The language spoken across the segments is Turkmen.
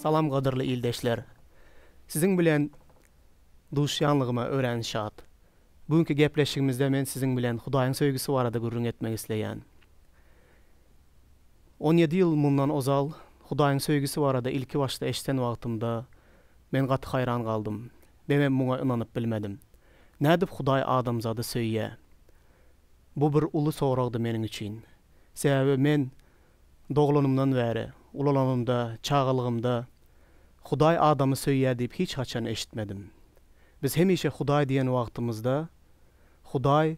Salam gadyrly ildeşler. Siziň bilen duşýanlygyma örän şat. Bu günki gepleşigimizde men siziň bilen Hudaýyň söýgüsi barada gürrüň etmek isleýän. 17 ýyl mundan ozal Hudaýyň söýgüsi barada ilki başda eşden wagtymda men gaty haýran galdym. Memem muňa ynanyp bilmedim. Nädip Hudaý adamzady söýýä? Bu bir uly soragdy meniň üçin. Sebäbi men doglanymdan bäri, ulalanymda, çagalygymda Hudaý adamy söýýär diýip hiç haçan eşitmedim. Biz hemişe Hudaý diýen wagtymyzda Hudaý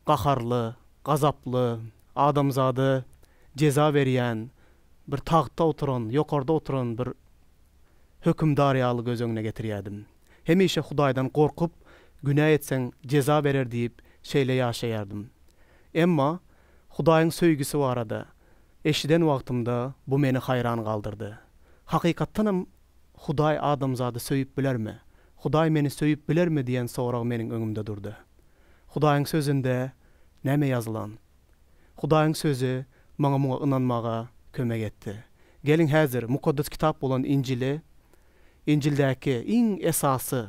gaharly, gazaply, adamzada jeza berýän, bir tagtda oturan, ýokarda oturan bir hökümdar ýaly göz öňüne getirýärdim. Hemişe Hudaýdan gorkup, günä etseň jeza berer diýip şeýle ýaşaýardym. Emma Hudaýyň söýgüsi barada eşiden wagtymda bu meni haýran galdyrdy. Hakykatdanam Hudaý adamzady söýüp bilermi? Hudaý meni söýüp bilermi diýen sorag meniň öňümde durdy. Hudaýyň Sözünde näme ýazylan? Hudaýyň Sözi maňa muňa ynanmaga kömek etdi. Geliň häzir Mukaddes Kitap bolan Injili, Injildäki iň esasy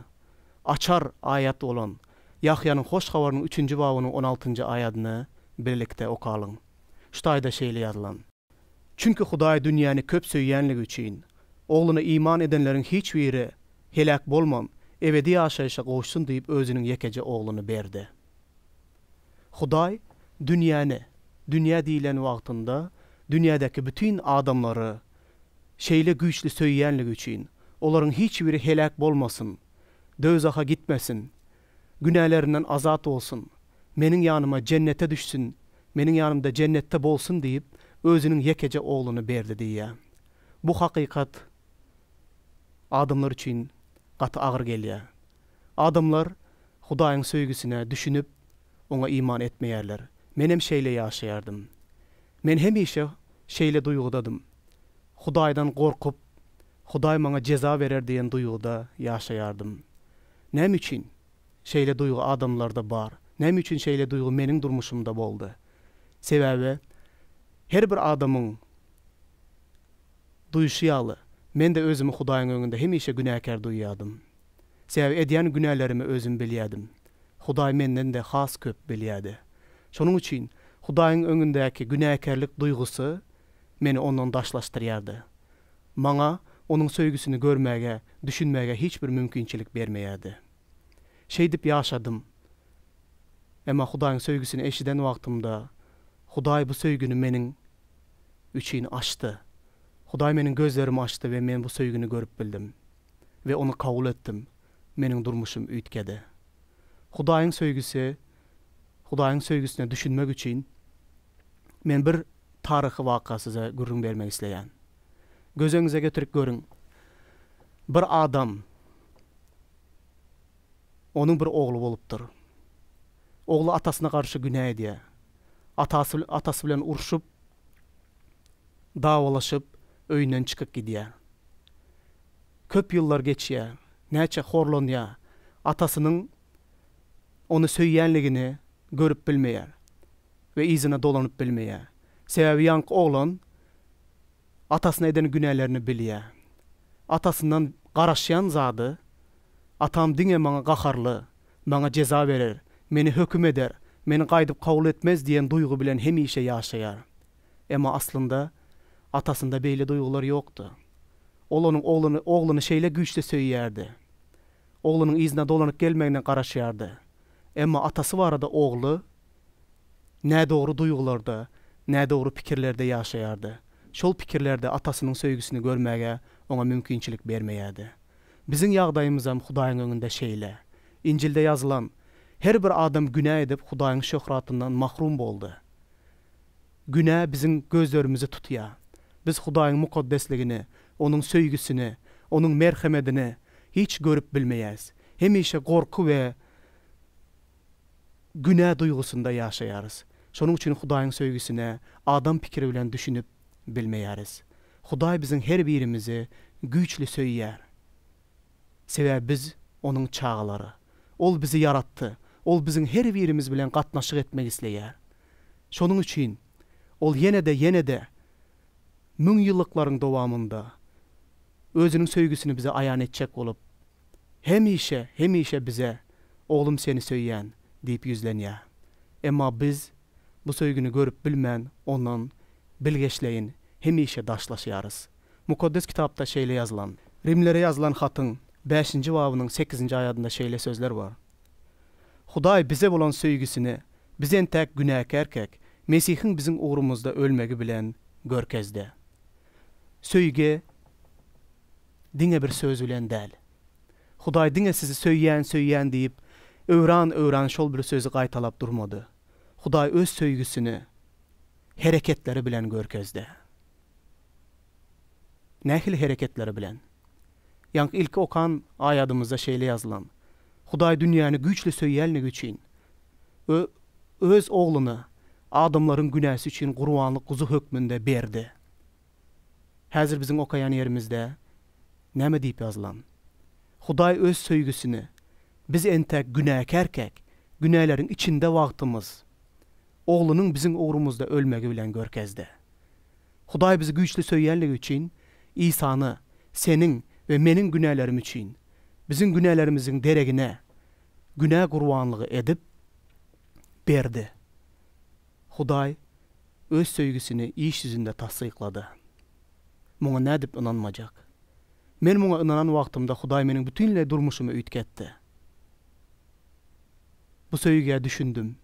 açar aýat bolan Ýahýanyň Hoş Habarynyň üçünji babynyň on altynjy aýadyny bilelikde okalyň. Şu taýda şeýle ýazylan. Çünki Hudaý dünýäni köp söýýänligi üçin, Ogluna iman edenleriň hiç biri heläk bolman, ebedi ýaşaýşa gowuşsyn diýip Özüniň ýekeje Ogluny berdi. Hudaý dünýäni, dünýä diýlen wagtynda dünýädäki bütin adamlary şeýle güýçli söýýänligi üçin, olaryň hiç biri heläk bolmasyn, döwzaha gitmesin, günälerinden azat bolsun, meniň ýanyma jennete düşsün, meniň ýanymda jennetde bolsun diýip, özüniň ýekeje ogluny berdi diýýär. Bu hakykat adamlar üçin gaty agyr gelýär. Adamlar Hudaýyň söýgüsine düşünip, oňa iman etmeýärler. Menem şeýle ýaşaýardym. Men hemişe şeýle duýgudadym. Hudaýdan gorkup, Hudaý maňa jeza berer diýen duýguda ýaşaýardym. Näme üçin şeýle duýgy adamlarda bar? Näme üçin şeýle duýgy meniň durmuşymda boldy? Sebäbi her bir adamyň duýşy ýaly, men-de özümi Hudaýyň öňünde hemişe günäkär duýýardym. Sebäbi edýän günälerimi özüm bilýärdim. Hudaý menden-de has köp bilýärdi. Şonuň üçin Hudaýyň öňündäki günäkärlik duýgusy meni Ondan daşlaşdyrýardy. Maňa Onuň söýgüsini görmäge, düşünmäge hiç bir mümkinçilik bermeýärdi. Şeýdip ýaşadym. Emma Hudaýyň söýgüsini eşiden wagtymda, Hudaý bu söýgini meniň üçin açdy. Hudaý meniň gözlerimi açdy we men bu söýgini görüp bildim we ony kabul etdim. Meniň durmuşym üýtgedi. Hudaýyň söýgüsi Hudaýyň söýgüsine düşünmek üçin men bir taryhy waka size gürrüň bermek isleýän. Göz öňüňize getirip görüň. Bir adam, onuň bir ogly bolupdyr. Ogly atasyna garşy günä edýär. Atasy atasy bilen urşup, dawalaşyp, öýünden çykyp gidýär. Köp ýyllar geçýär. Näçe horlanýar. Atasynyň ony söýýänligini görüp bilmeýär we yzyna dolanyp bilmeýär. Sebäbi ýaňky oglan atasyna eden günälerini bilýär. Atasyndan garaşýan zady, Atam diňe maňa gaharly, maňa jeza berer, meni höküm eder, meni gaýdyp kabul etmez diýen duýgy bilen hemişe ýaşaýar. Emma aslynda atasynda beýle duýgular ýokdy. Ol onuň ogluny ogluny şeýle güýçli söýýärdi. Oglunyň yzyna dolanyp gelmegine garaşýardy. Emma atasy barada ogly nädogry duýgularda, nädogry pikirlerde ýaşaýardy. Şol pikirlerde atasynyň söýgüsini görmäge oňa mümkinçilik bermeýärdi. Biziň ýagdaýymyzam Hudaýyň öňünde şeýle. Injilde ýazylan, Her bir adam günä edip Hudaýyň şöhratyndan mahrum boldy. Günä biziň gözlerimizi tutýar. Biz Hudaýyň mukaddesligini, Onuň söýgüsini, Onuň merhemedini hiç görüp bilmeýäris. Hemişe gorky we günä duýgusynda ýaşaýarys. Şonuň üçin Hudaýyň söýgüsine adam pikiri bilen düşünip bilmeýäris. Hudaý biziň her birimizi güýçli söýýär. Sebäbi biz Onuň çagalary. Ol bizi ýaratdy. Ol biziň her birimiz bilen gatnaşyk etmek isleýär. Şonuň üçin Ol ýene-de, ýene-de müňýyllyklaryň dowamynda. Özüniň söýgüsini bize aýan etjek bolup, hemişe, hemişe bize, Oglum seni söýýän diýip ýüzlenýär. Emma biz bu söýgini görüp bilmän ondan bilgeşleýin hemişe daşlaşýarys. Mukaddes Kitapda şeýle ýazylan. Rimlere ýazylan hatyň bäşinji babynyň sekizinji aýadynda şeýle sözler bar, Hudaý bize bolan söýgüsini biz entäk günäkärkäk, Mesihiň biziň ugrumyzda ölmegi bilen görkezdi. Söýgi diňe bir söz bilen däl. Hudaý diňe sizi söýýän, söýýän diýip, öwran-öwran şol bir sözi gaýtalap durmady. Hudaý öz söýgüsini hereketleri bilen görkezdi. Nähili hereketleri bilen? Ýaňky ilki okan aýadymyzda şeýle ýazylan, Hudaý dünýäni güýçli söýýänligi üçin, Ö Öz Ogluny adamlaryň günäsi üçin gurbanlyk guzy hökmünde berdi. Häzir biziň okaýan ýerimizde näme diýip ýazylan? Hudaý Öz söýgüsini biz entäk günäkärkäk, günäleriň içinde wagtymyz, Oglunyň biziň ugrumyzda ölmegi bilen görkezdi. Hudaý bizi güýçli söýýänligi üçin Isany seniň we meniň günälerim üçin, biziň günälerimiziň deregine günä gurbanlygy edip berdi. Hudaý Öz söýgüsini iş ýüzünde tassyklady. Muňa nädip ynanmajak? Men muňa ynanan wagtymda Hudaý meniň bütinleý durmuşymy üýtgetdi. Bu söýgä düşündim.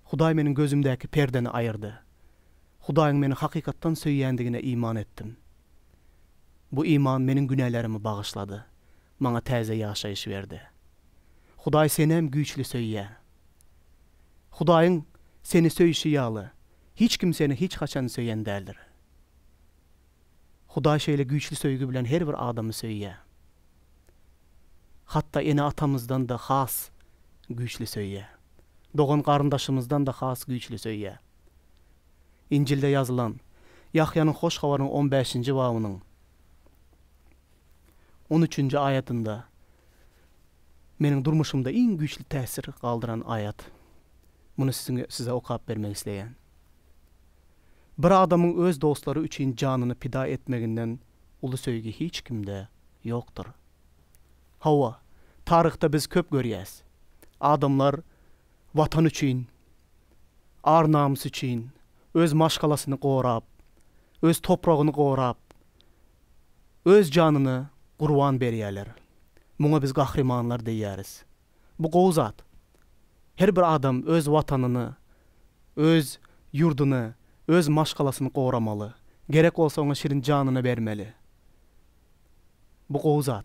Hudaý meniň gözümdäki perdeni aýyrdy. Hudaýyň meni hakykatdan söýýändigine iman etdim. Bu iman meniň günälerimi bagyşlady, maňa täze ýaşaýyş berdi. Hudaý senem güýçli söýýär. Hudaýyň seni söýşi ýaly, hiç kim seni hiç haçan söýen däldir. Hudaý şeýle güýçli söýgi bilen her bir adamy söýýär. Hatda ene-atamyzdan-da has güýçli söýýär. Dogan-garyndaşymyzdan-da has güýçli söýýär. Injilde ýazylan, Ýahýanyň Hoş Habarynyň on bäşinji babynyň on üçünji aýatynda meniň durmuşymda iň güýçli täsir galdyran aýat. Muny siziň size okap bermek isleýän. Bir adamyň öz dostlary üçin janyny pida etmeginden uly söýgi hiç kimde ýokdur. Hawa, taryhda biz köp görýäs. Adamlar Watan üçin, ar-namys üçin, öz maşgalasyny gorap, öz topragyny gorap, öz janyny gurban berýärler. Muňa biz gahrymanlar diýýäris. Bu gowy zat. Her bir adam öz Watanyny, öz ýurduny, öz maşgalasyny goramaly. Gerek bolsa oňa şirin janyny bermeli. Bu gowy zat.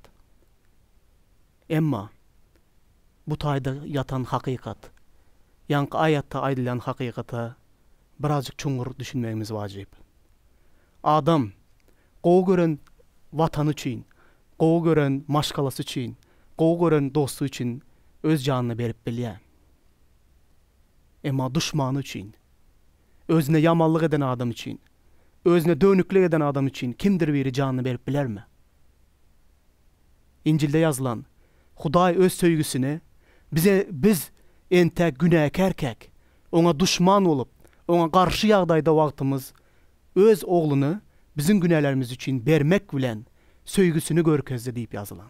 Emma bu taýda ýatan hakykat, ýaňky aýatda aýdylýan hakykata birazjyk çuňňur düşünmegimiz wajyp. Adam gowy gören Watany üçin, gowy gören maşgalasy üçin, gowy gören dosty üçin öz janyny berip bilýär. Emma duşmany üçin, özüne ýamanlyk eden adam üçin, özüne dönüklik eden adam üçin kimdir biri janyny berip bilermi? Injilde ýazylan, Hudaý Öz söýgüsini bize biz entäk günäkärkäk, Oňa duşman bolup, Oňa garşy ýagdaýda wagtymyz Öz Ogluny biziň günälerimiz üçin bermek bilen söýgüsini görkezdi diýip ýazylan.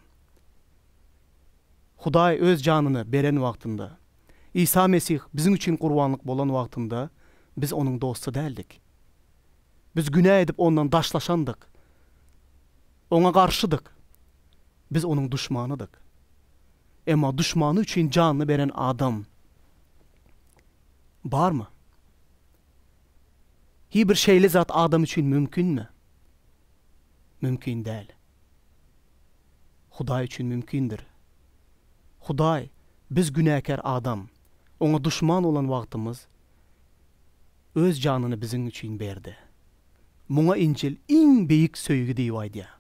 Hudaý Öz janyny beren wagtynda, Isa Mesih biziň üçin gurbanlyk bolan wagtynda biz Onuň dosty däldik. Biz günä edip Ondan daşlaşandyk. Oňa garşydyk. Biz Onuň duşmanydyk. Emma duşmany üçin janyny beren adam barmy? Hiý bir şeýle zat adam üçin mümkinmi? Mümkin däl. Hudaý üçin mümkindir. Hudaý biz günäkär adam, Oňa duşman bolan wagtymyz Öz janyny biziň üçin berdi. Muňa Injil iň beýik söýgi diýip aýdýar.